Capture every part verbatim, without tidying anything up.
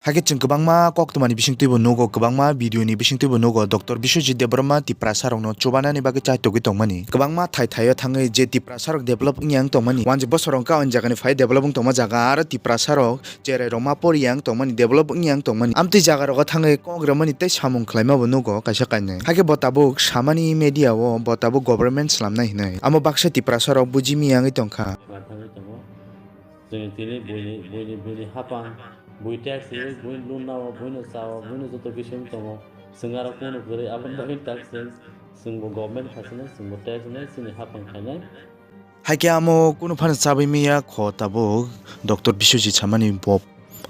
Hakhe chwng kwbangma koktwmani bisingtwibo nugo, kwbangma video ni bisingtwibo nugo, Doctor Biswajit Debbarma Tiprasa rokno chubanani bagwi chaitogwi tongmani, kwbangma thai thaio thangwi je Tiprasa rok develop wngya wng tongmani, wanjwi bosor wngkha o jagani phai develop wng tongma jaga, aro Tiprasa rok cherai rok ma poriya wng tongmani, develop wngya wng tongmani, amtwi jaga rogo thangwi kok rwmani tei samung khlaima bo nugo kaisa kainwi. Hakhe bo tabuk samani media o bo tabuk government slamnai hinwi, amo baksa Tiprasa rok buji miya wngwi tongkha. Chwng tini buini, buini, buini hapang, bui tax riwi, buini loan nao, buino chao, buino joto kisu wng tongo. Chwng aro kunu kwrwi, aboni bagwi tax chwng, chwngbo government khasinai, chwngbo tax wnai, chini hapang khainai. Hakhe amo kunu phano chabwi miya kho tabuk Doctor Biswajit samani bo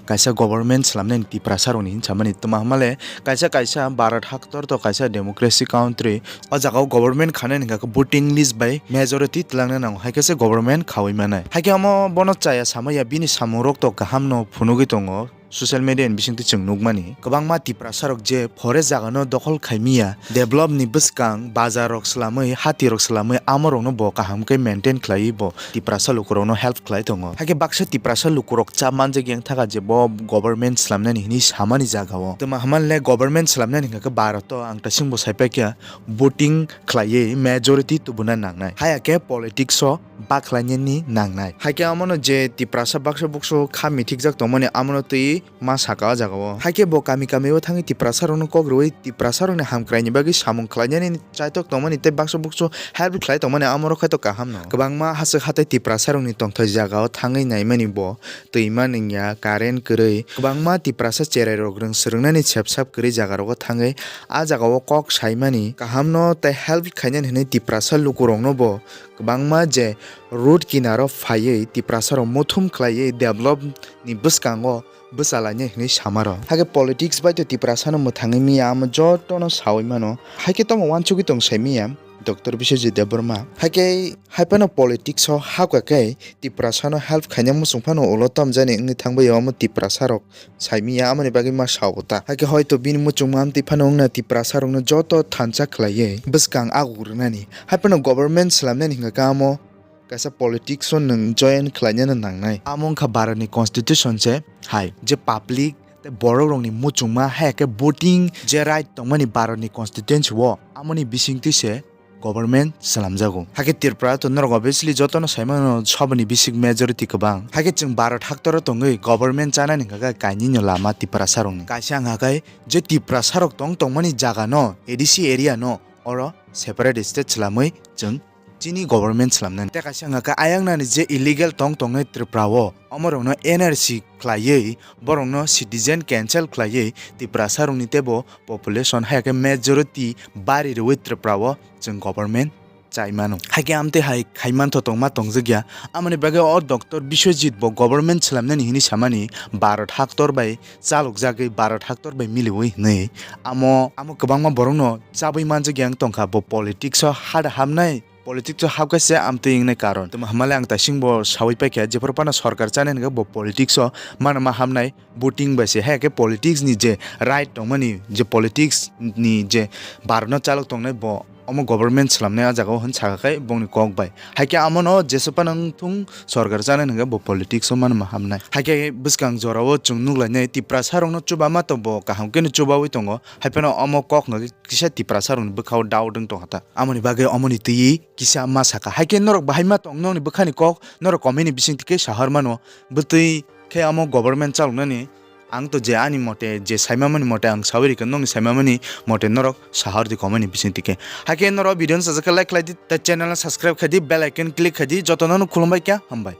kaisa government slamnani Tiprasa rokni hinwi samani twma hwnmale kaisa kaisa Bharat haktor to kaisa democracy country. O jaga o government khanani hwnkha khe voting list bai majority twlangna nango, hai khe se government khaui manai. Hai khe omo bono chaya samaya bini samung rok to kaham no phunugwi tongo social media ni bisingtwi chwng nukmani. Kwbangma Tiprasa rok je forest jaga no dokhol khai miya, develop ni bwskang bazar rok swlamwi, hati rok swlamwi amo rok no bo kaham khe maintain khlaiwi bo Tiprasa lukurokno help khlai tongo. Hakhe baksa Tiprasa lukurok cha manjak yang thaka je bo government slamnani hinwi samani jaga o. Twma hwnmale government slamnani hwnkha khe Bharat o ang tasing bo sai paikha voting khlaiwi majority tubuna nangnai. Haya khe politics o bakhlainani nangnai. Hakhe amono je Tiprasa baksa buksu kha mithikjak tongmani amono twi ma saka o jaga o. Hakhe bo kami kami o thangwi Tiprasa rokno kok rwui Tiprasa rokni hamkrai ni bagwi samung khlainani chaitok tongmani tei baksa buksu help khlai tongmani amorok khai to kaham no. Kwbangma haswk hatai Tiprasa rokni tongthai jaga o thangwi naimani bo twima nungya, current kwrwi. Kwbangma Tiprasa cherai rok rwng swrwngnani sep sap kwrwi jaga rogo thangwi a jaga o kok saimani kaham no tei help khainani hinwi Tiprasa lukurokno bo kwbangma je road kinaro phaiwi Tiprasa rok muthum khlaiwi develop ni bwskango bwchalainai hinwi samaro. Hakhe politics bai to Tiprasano mwthangwi miya, amo jotono saui mano. Hakhe tamo uansugwi tong sai miya Doctor Biswajit Debbarma. Hakhe haiphano politics o hapkha khe Tiprasano help khaina muchung phano ulo tamjani wngwi thangbai omo Tiprasa rok sai miya, amoni bagwi ma sao ta. Hakhe hoito bini muchungma amtwi phano wngna Tiprasa rokno joto thansa khlaiwi bwskang agugrwnani. Haiphano government swlamnani hwnkha khe amo kaisa politics o nwng join khlainani nangnai. Amo wngkha Bharat ni constitution se hai, je public tei borok rokni muchungma hai khe voting je right tongmani Bharat ni constitution o, amoni bisingtwi se government swnamjago. Hakhe Tripura to norok obviously jotono saimano soboni bisik majority kwbang. Hakhe chwng Bharat haktoro tongwi government chanani hwnkha khe kainwino lama Tiprasa rokni. Kaisa wngkha khe je Tiprasa rok tong tongmani jaga no, A D C area no, oro separate state swlamwi chwng chini government swlamnani. Tei kaisa wngkha khe ayang nani je illegal tong tongnai Tripura o, omorokno N R C khlaiwi borokno citizen cancel khlaiwi Tiprasa rokni teibo population hai khe majority bari rwui Tripura o chwng government chai mano. Hai khe amtwi hai khai mantho tongma tongjwkya. Amoni bagwi o Doctor Biswajit bo government swlamnani hinwi samani Bharat haktor bai chalokjagwi Bharat haktor bai miliwi hinwi amo, amo kwbangma borokno chabwi manjakya wng tongkha. Bo politics o hada hamnai, politics o hapkha se amtwi wngnai karon. Tamo hamale ang taising bo sawi paikha, jephru phano sorkar chanai hwnkhe bo politics o mano ma hamnai, voting bai se. Hai khe politics ni je right tongmani, je politics ni je Bharat no chalok tongnai bo omo government swlamnai a jaga o hwn sakha khai bongni kok bai. Hai khe amono jesa phano wngthung sorkar chanai hwnkhe bo politics o mano ma hamnai. Hai khe bwskang jora o chwng nuklainai Tiprasa rokno chuba ma to bo kaham khe no chubaui tongo. Hai phano omo kok hwnkhe kisa Tiprasa rokni bwkha o doubt wng tongkha ta. Amoni bagwi omoni twi kisa ma sakha. Hai khe norok bahai ma tong nokni bwkhani kok norok comment ni bisingtwi khe sahor mano. Bwtwi khe omo government chaloknani ang to je ani mote je saimamani mote ang sawi rikha, nokni saimamani mote norok sahor di comment ni bisingtwi khe. Hai khe norok video no sajak khe like khlai di, tei channel no subscribe khai di, bell icon click khai di, jotono no khulumbai kha, hambai.